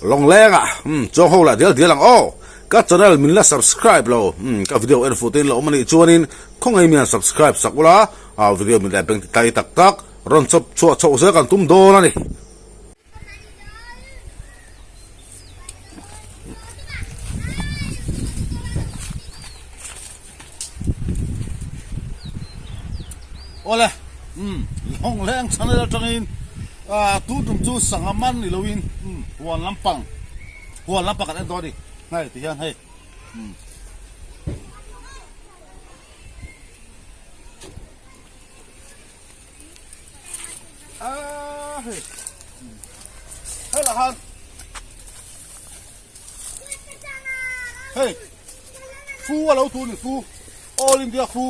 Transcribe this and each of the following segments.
Lawngleng ah umm chuang ho lah dial dial ang aw. Ka channel min la subscribe lo umm ka video en fuh te in la awm a nih chuanin khawngaih mian subscribe sak ula ah video min leh beng ti tai tak tak rawn chawp chhuah chhoh zel kan tum dawn a ni. Awle umm Lawngleng channel atangin ah tun tum chu sangha man ni loin umm huan lampang huan lampang kan en dawn a ni hei ti hian hei umm. Ah hei hei lah khan hei fu a lo tu ni fu all india fu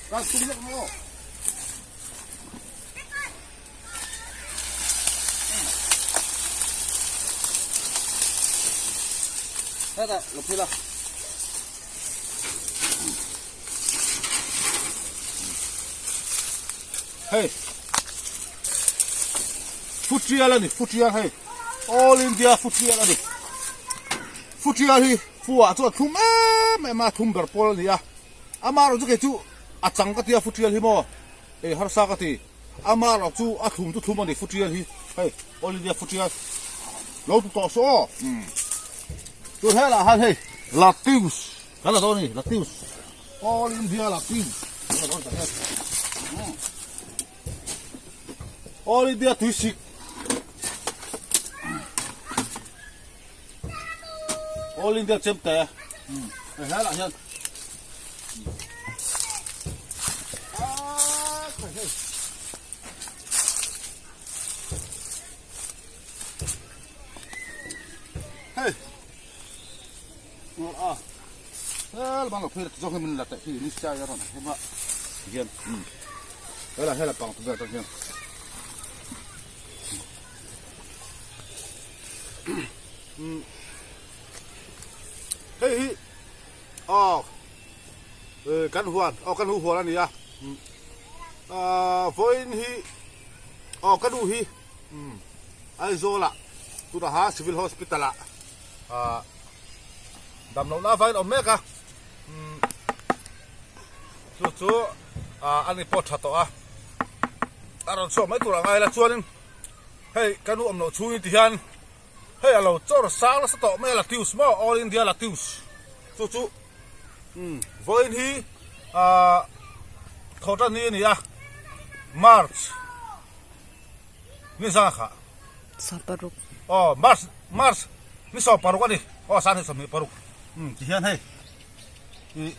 kan tum lawk na aw hetah lo phei la Hei Futial a ni Futial hei All India Futial a ni Futial hi fu ah chuan thum em em a thum ber pawl a ni a amaherawh chu kei chu a chang ka tia Futial hi maw ei harsa ka ti amaherawh chu a thlum chu thlum a ni Futial hi hei All India Futial lo tu tawh suh aw chuan helaiah hian hei Latius Kan la dawn a ni, Latius. All India Latius. Kan la dawn tak e. All India tuisik. All India chemte. Hei helaiah hian. Ah, hei. Hei. A hel bang lo phei zawk hi min la teh khi ni sai a rawn hem a hian hela hela pang tu vel tang hian hei hi aw kan huan aw kan hu huan a ni a vawiin hi aw ka nu hi Aizawl ah tunah ha civil hospital ah ah dam lohna avangin awm mek a umm chu chu ah ani pawh tha tawh a a rawn chhuak mai tur a ngai la chuanin hei ka nu awm loh chhungin ti hian hei a lo chawr sang nasa tawh mai a latius maw all india latius chu chu umm vawiin hi ah thawhtan ni a ni a march Ni zang kha. 16. Aw March March ni 16 a ni. Aw san hi 26. Um ti hian hei. I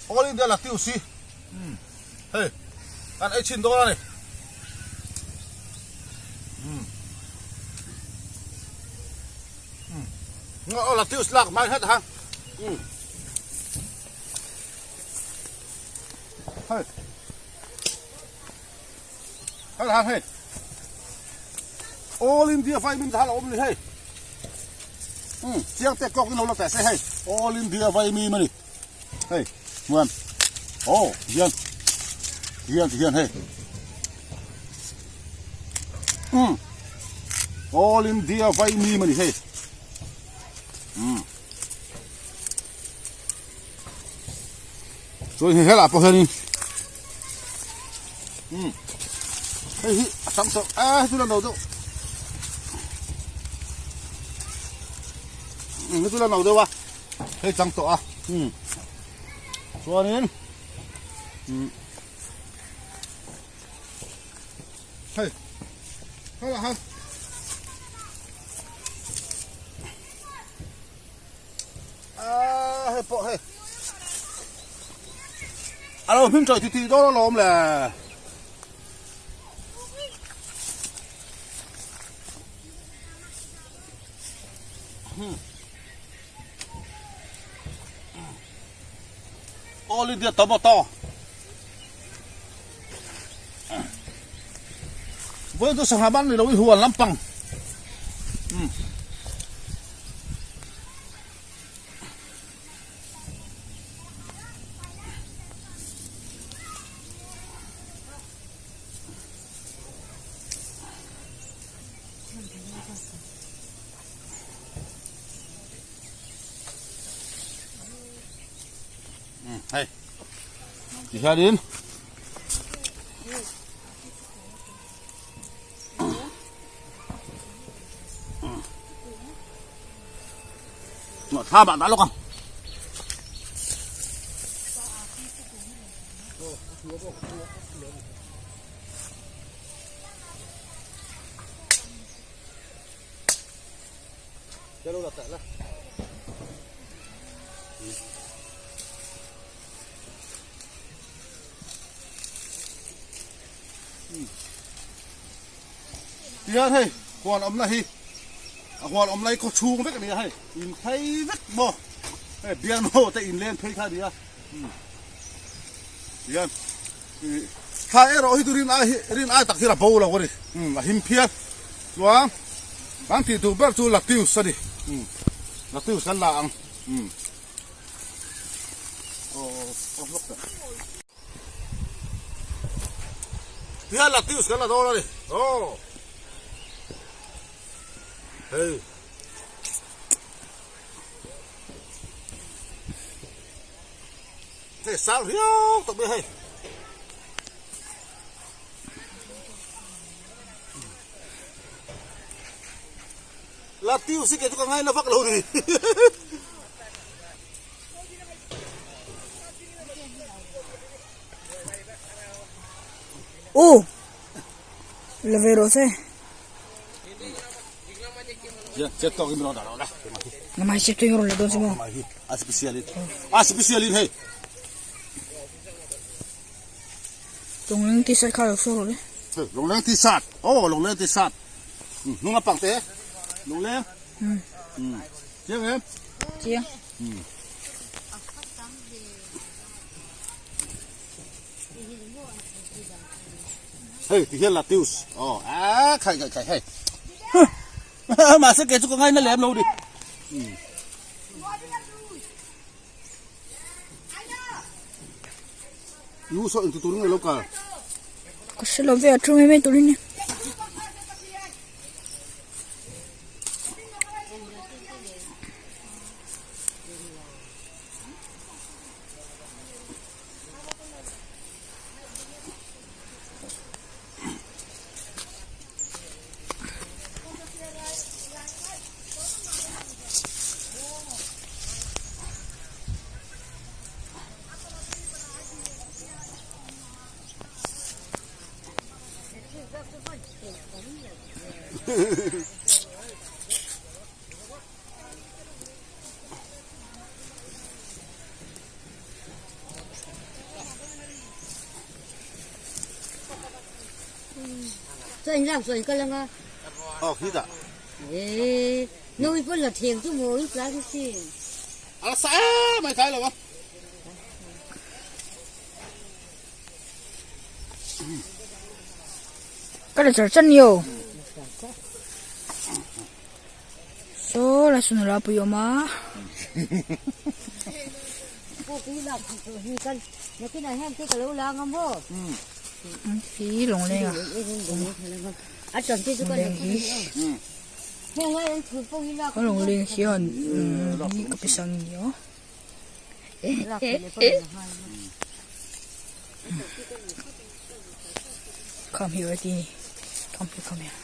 All India Latius hi. Um hei kan ei chhin dawn a ni. Um um Aw Latius lak mai het ha. Um Hei. Hei han hei. All India vaimin kha la awm ni hei. Um, chiang te kawk in lo la teh se hei. All India vaimim ani. Hei, muan. Oh, hian. Hian hian hei. Um. All India vaimim ani hei. Um. Chuan hei helah pawh hianin umm hei hi a tam tawh a hei chu la no deuh umm hei chu la no deuh a hei chang tawh a umm chuanin umm hei helah hian Aaa hei pawh hei a lo hming tawih titih dawn alawm le. All India tomato. Vawiin chu sangha ban ni lo i huan lampang. Um. Hei tihianin thlam ah dah lawk ang. Tihian hei huan awmna hi a huan awmna hi khaw chhung vek a ni a hei in phei vek maw hei bialnu te in len phei kha a ni a tihian ih thla erawh hi chu rin ai hi rin ai tak hian a bo lo a ni a him phian chuan kan tih tur ber chu latius a ni latius kan la ang. Tihian latius kan la dawn a ni aw hei. Hei sang riau tak mai hei. Latius hi kei chu ka ngaina vak lo ni. U la ve rawh se. Chep tawk in rawn dah rawh la. Namai chep tawk in rawn la dawn si maw. A special in. A special in hei. Lungleng t-shirt kha lo saw rawh le. Lungleng t-shirt. Oh lungleng t-shirt. Hnung lampang te. Lungleng. Chiang em? Chiang. Hei ti hian latius. Oh a khai khai khai hei. Mahse kei chu ka ngaina lem lo ni. Nu saw engti turin nge lo kal? Ka hre lo ve a thu mai mai turin nia. A sa em ai tlai lo a. Ka la char chan yo. Saw lai saw nula pui awm a. Hi lawngleng a lawngleng hi a lawngleng hian hi ka pe sang ni a. Come here ti ni come here come here.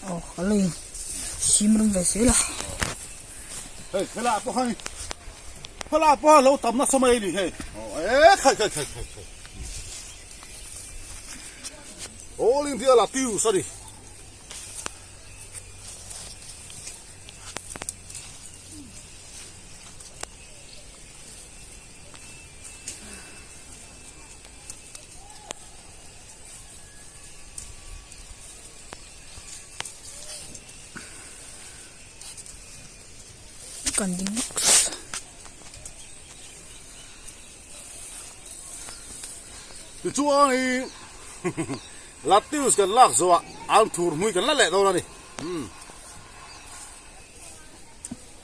Aw ka lo in sim ram ve zel a. Hei helai pawh khan helai pawh a lo tam nasa mai a ni hei. Aw e khai khai khai khai khai. All India Latius a ni. Kan ding lawk. Tichuan Latius kan lak zawh ah an thur hmui kan la leh dawn a ni.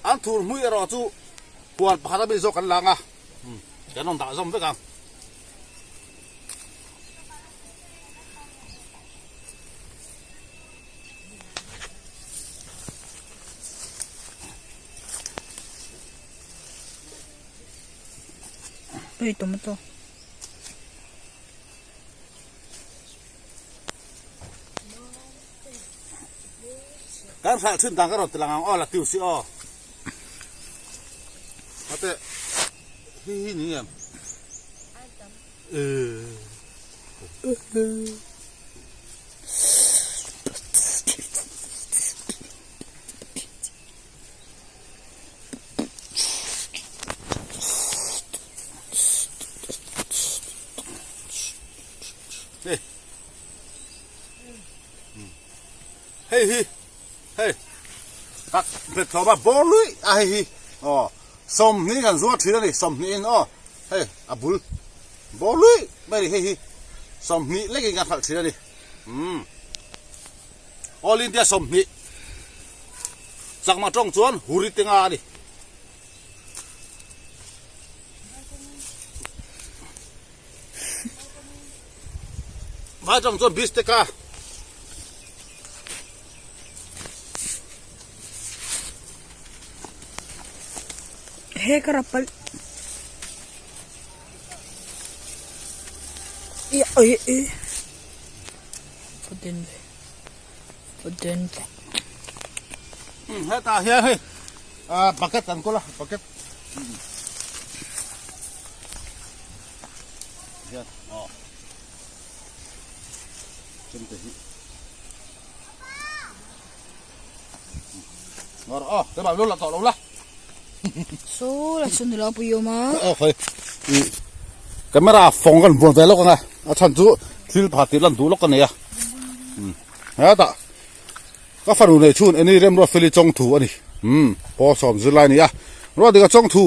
An thur hmui erawh chu huan pakhat a mi zawk kan lang a, kan rawn dah zawm vek ang. Hei tomato. Kan hralh thin dan ka rawn ti lang ang aw la tiu si aw. Ate hi hi ni em? Hei. Hei hi. Hei. Kak bet hlawm a bawr lui a hei hi. Aw. Sawmhnih kan zuar thin a ni. Sawmhnih in aw. Hei a bul bawr lui mai a ni hei hi. 20 lekin kan hralh thin a ni. Umm. All India 20 chakma tawng chuan huri te nga a ni. Vai tawng chuan bis te ka. He ka rapal. Oi oi. Paden ve. Paden ve. Hetah hian hei bucket an kawl a bucket. Hian aw chemte hi. Ngawr aw te bảo luôn là tọ đâu la. So la sun lo pui awm a. Aw khoi. Camera phong kan buan ve lawk anga a chhan chu thil pha tih lan duh lawk ka nei a. Hetah ka fanu nei chhun eni remruat feli chawngthu a ni. Umm pawl sawm zirlai a ni a. Ruat dika chawngthu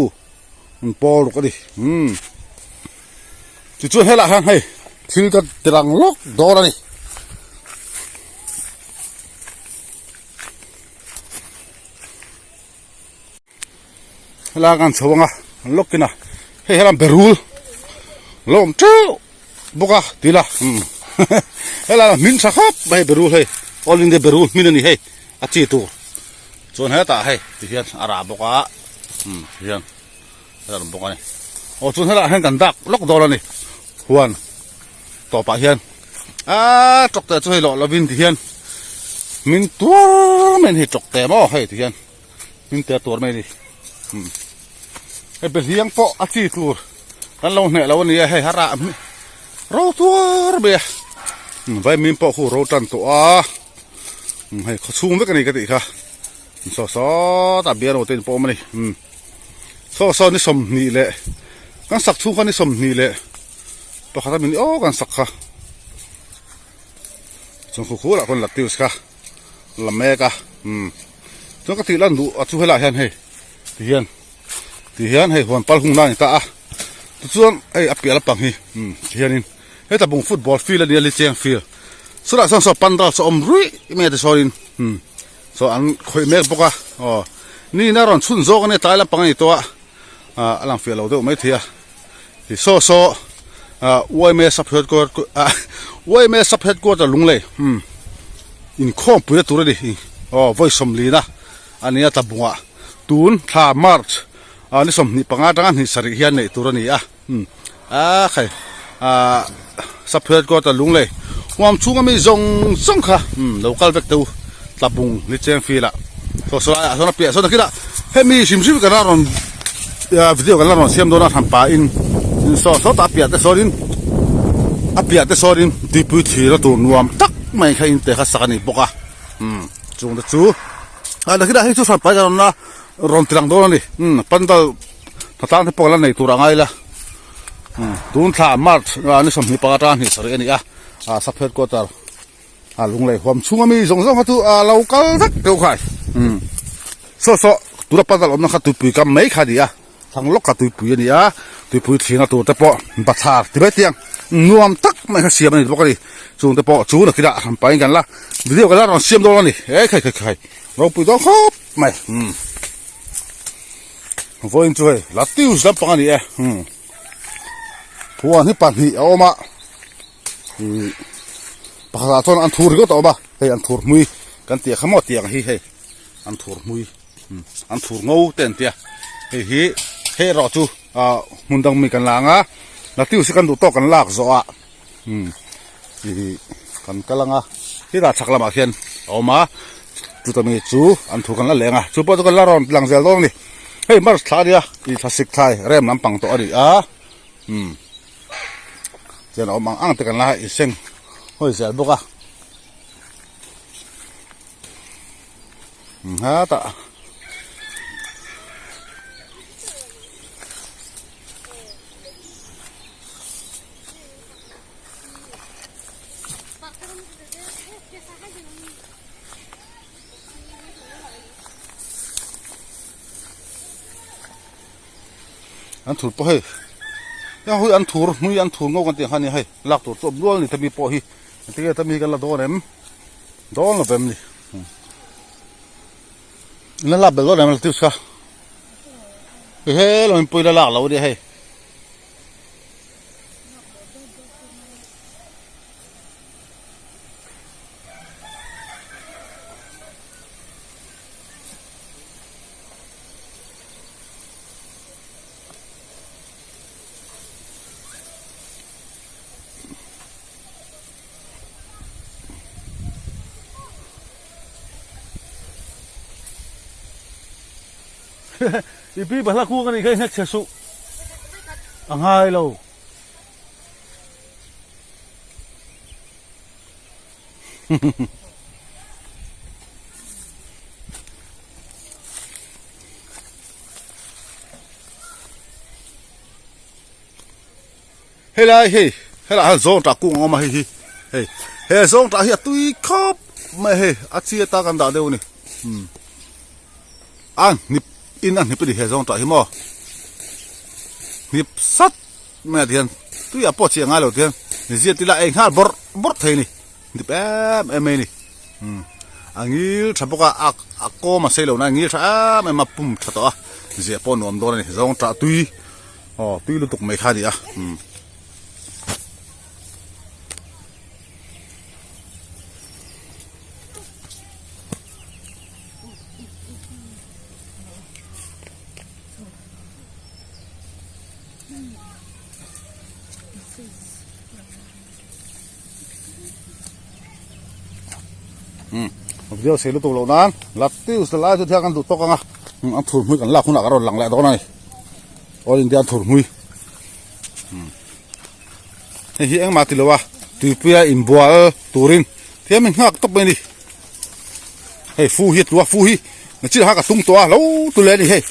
pawl ruk a ni. Umm tichuan helaiah hian hei thil ka ti rang lawk dawn a ni. Helai kan chho anga lawk in a hei helam berul lo awm teuh bawk a ti ila umm helai ah hmin tha khawp mai berul hei all india berul hmin a ni hei a chi tur chuan hetah hei ti hian a rah bawk a umm ti hian a awm bawk a ni aw chuan helaiah hian kan dak lawk dawn a ni huan tawpah hian aaa tawkte chu hei lawh lovin ti hian hmin tuar mai a ni hei tawkte maw hei ti hian. Hming te a tuar mai a ni. Hei behliang pawh a chi tur kan lo hneh lo a ni a hei a rah ro tuar mai a. Vaimim pawh khu ro tan tawh a hei khaw chhung vek a ni ka tih kha saw sawtah bialo te in pawh a awm a ni. Saw saw ni 20 leh kan sak chhung kha ni 20 leh pakhat a min aw kan sak kha chuan khu khulah khawn lettuce kha. la mek a umm chuan ka tih lan duh a chu helaiah hian hei ti hian ti hian hei huan pal hung na a ni ta a tichuan hei a piah lampang hi umm ti hianin heta bung football field a nia licheng field chulaiah sawn saw pandal saw awm ruih mai a tisawnin umm saw an khawih mek bawk a aw ni in a rawn chhun zawk a nia tlai lampang a ni tawh a ah a lang fiah lo deuh maithei a ti saw saw ah yma sub headquarter ah yma sub headquarter lunglei umm inkhawm puina tur a ni aw vawi sawmlina a nia tlabungah tun thla march ah ni 25 atanga hnih sarih hian neih tur a ni a umm ah khai ah sub headquarter lunglei huam chhunga mi zawng zawng kha umm lo kal vek teh u tlabung ni cheng field ah saw saw laiah sawn a piah sawn a kila hemi hrim hrim kan la rawn video kan la rawn siam dawn a hran pa in saw saw tah a piah te sawn in a piah te sawn in tuipui thlir a tur nuam tak mai kha in te kha sak a ni bawk a umm chung te chu a nakina hei chu hran pa in kan rawn la rawn ti lang dawn a ni umm pandal hna tlang te pawh kan la nei tur a ngai la umm tun thla march ni 25 atanga hnih sarih a ni a ah sub headquarter. A lunglei huam chhunga mi zawng zawng kha chu a lo kal vek deuh khai umm saw saw tura pandal awmna kha tuipui kam mai kha a ni a thlang lawk kha tuipui a ni a tuipui thlirna tur te pawh bathlar ti mai tiang nuam tak mai kha siam a ni bawk a ni chung te pawh chu nakinah hran pahin kan la video kan la rawn siam dawn a ni he khai khai khai ropui dawn khawp mai umm vawiin chu hei latius lampang a ni e umm huan hi pahnih a awm a. Ihh pakhatah chuan an thur ringawt a awm a hei an thur hmui kan tih ang kha maw tiang hi hei an thur hmui an thur ngo te an tia hei hi hei erawh chu. ah hmun dang mi kan la ang a latius hi kan duh tawk kan lak zawh ah umm ih kan kal ang a hetah chhak lamah khian a awm a chuta mi chu an thu kan la leng a chu pawh chu kan la rawn lang zel dawn a ni hei march thla a nia ih thlasik thlai rem lampang tawh a ni a umm chuan a awm ang ang te kan la inseng hawi zel bawk a hetah An thur pawh hei heng hui an thur hmui an thur ngawk an tih ang kha a ni hei lak tur chu a awm nual a ni tami pawh hi engtin nge tami hi kan la dawn em dawn lo vem ni in la lak belh dawn em lettuce kha he lo in pui la lak lo a nia hei. I pi bahla kung anih kha i hnek chhe suh a ngai lo. Helai hei helaiah hian zawngtah kung a awm a hei hi hei he zawngtah hi a tui khawp mai a hei a chi ata kan dah deuh a ni umm a hnip in a hnip a ni he zawngtah hi maw hnip sat mai ah ti hian tuiah pawh chi a ngai lo ti hian ziat ila ei nghal bawrh bawrh thei a ni hnip em em mai a ni umm a ngil tha bawk a a kawm a sei lo na a ngil tha em em a pum tha tawh a ziah pawh a nuam dawn a ni zawngtah tui. Aw tui lutuk mai kha a ni a umm. Umm video sei lutuk loh nan Latius lai chu thiang kan duh tawk ang a an thur hmui kan lak hunah kan rawn lang leh dawn a ni. All India thurhmui hei hi engmah ti lo a tuipuia inbual turin thiam in nghak tawp mai a ni hei fu hi a tlu a fu hi nachin ah khan ka tung tawh a lo tu leh a ni hei.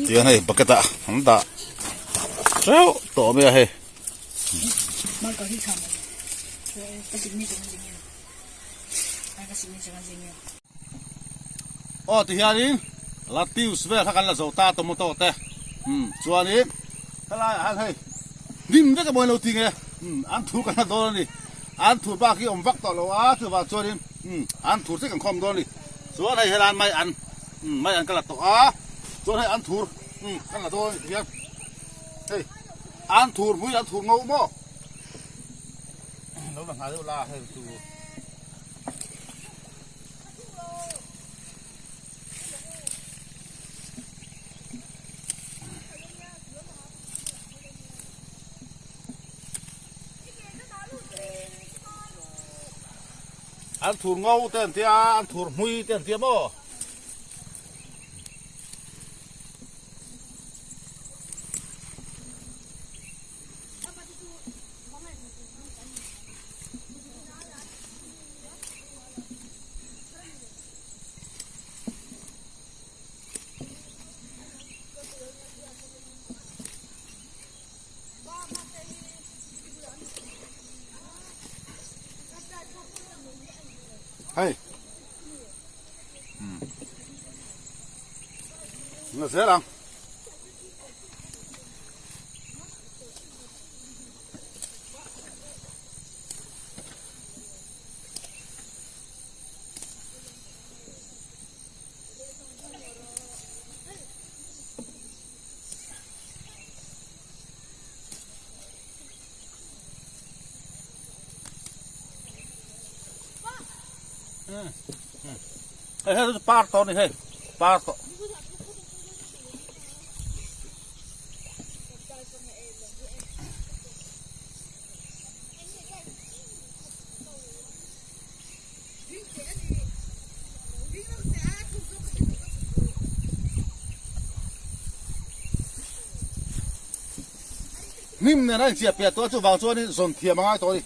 Tihian hei bucket ah an dah teuh tawh mai a hei. Aw tihianin Latius vel kha kan la zo ta tomato te umm chuanin helaiah hian hei hnim vek emaw in lo ti nge umm an thur kan la dawn a ni an thur bak hi awm vak tawh lo a chuvang chuanin umm an thur che kan khawm dawn a ni chuan hei helai mai an umm mai an ka la tawh a chuan hei an thur umm kan la dawn a ni tihian hei an thur hmui an thur ngo maw. Lo la nghal deuh la hei chu. An thur ngo te an tia an thur hmui te an tia maw. Hei. Hmm. Nga zel ang. Hei hei chu par tawh a ni hei par tawh. Hnim nen a inchiah piah tawh a chuvang chuanin zawn thiam a ngai tawh a ni.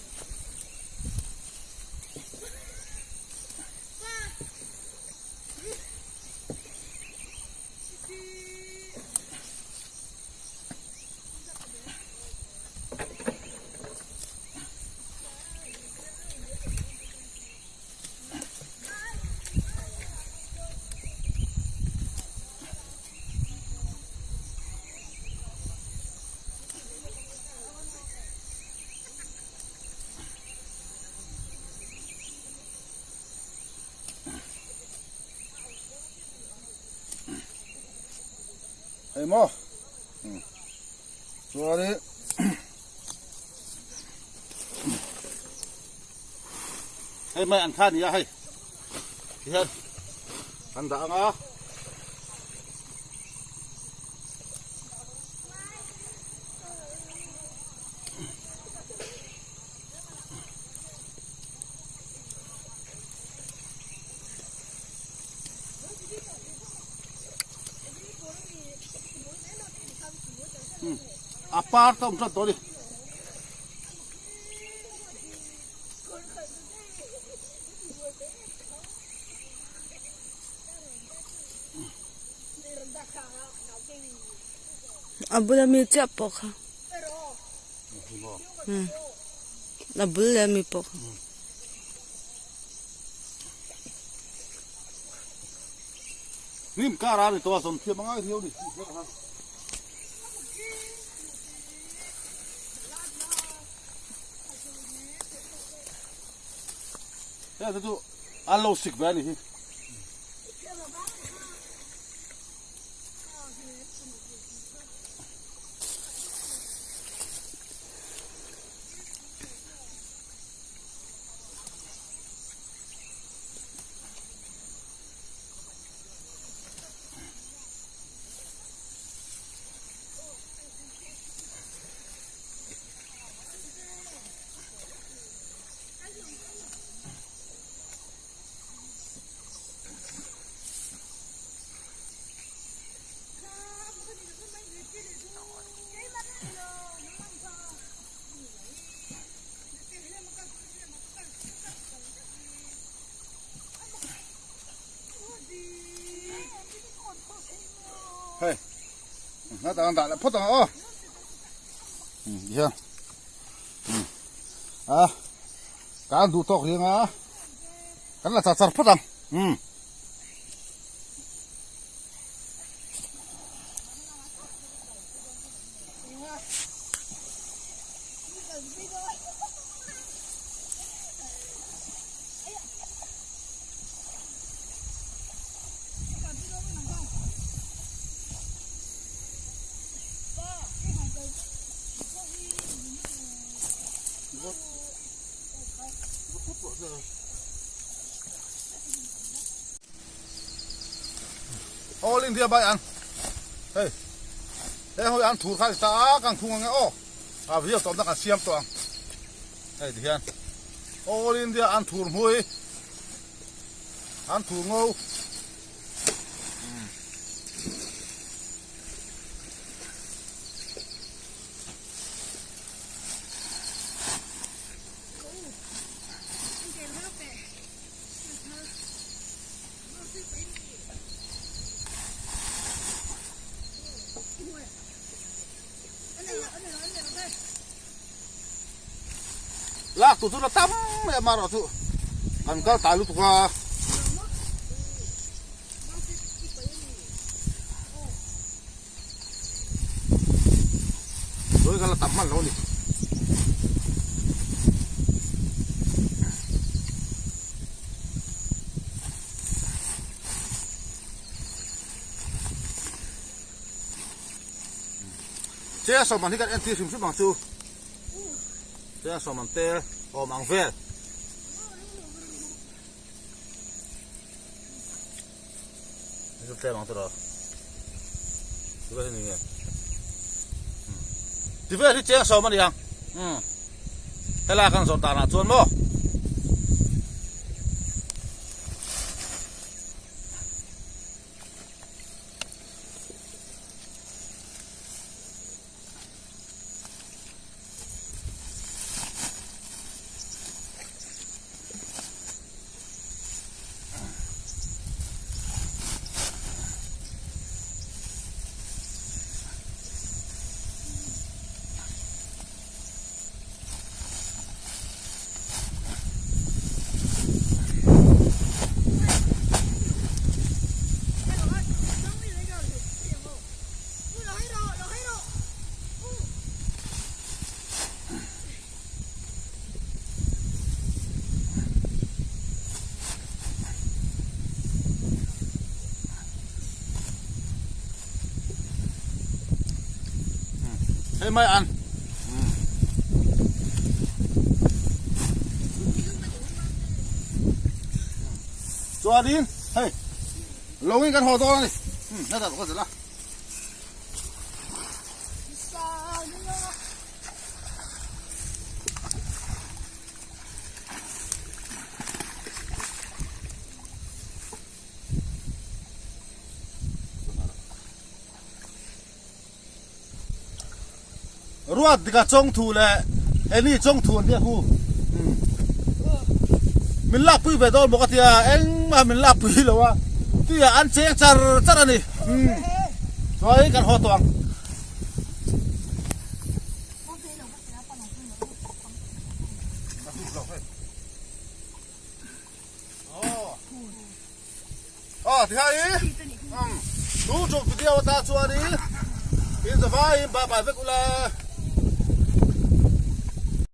Hei maw chuanin hei mai an kha a ni a hei tihian an dah ang a. A par te awm tlat tawh a ni. A bula mi chiah pawh kha. A bul leh ami pawh kha. Hnim kar a ni tawh a zawn thiam angai riau ni. Hei te chu an lo sik ve a ni hi. Hei na dang dah leh phawt ang aw hian a kan duh tawk riang a kan la char char phawt ang um. All India bai ang hei he hoi an thur kha ta a kan khung ange aw a video tawp na kan siam tawh ang hei ti hian All India an thur hmui an thur ngo Lak tur chu la tam mai a marawh chu kan kal tai lutuk a. Sawi kha la tam hman lo a ni. Che sawm an hi kan entir hrim hrim ang chu. Che sawm an tel awm ang vel. Chu tlem ang tawh Ti vel hi ni nge. Ti vel hi cheng sawm a ni ang. Umm. Helai kan zawrh danah chuan maw. Hei mai an. Chuanin hei lawngin kan haw dawn a ni. Heta ka zilh a. Ruat dika chawngthu leh Eni chawngthu an tia khu min lakpui ve dawn bawk a tia engmah min lakpui lo a tia an cheng char char a ni chuan kan haw tawh ang. Aw tihai i tu tuk video ata chuan i in zavai in bye bye vek ula.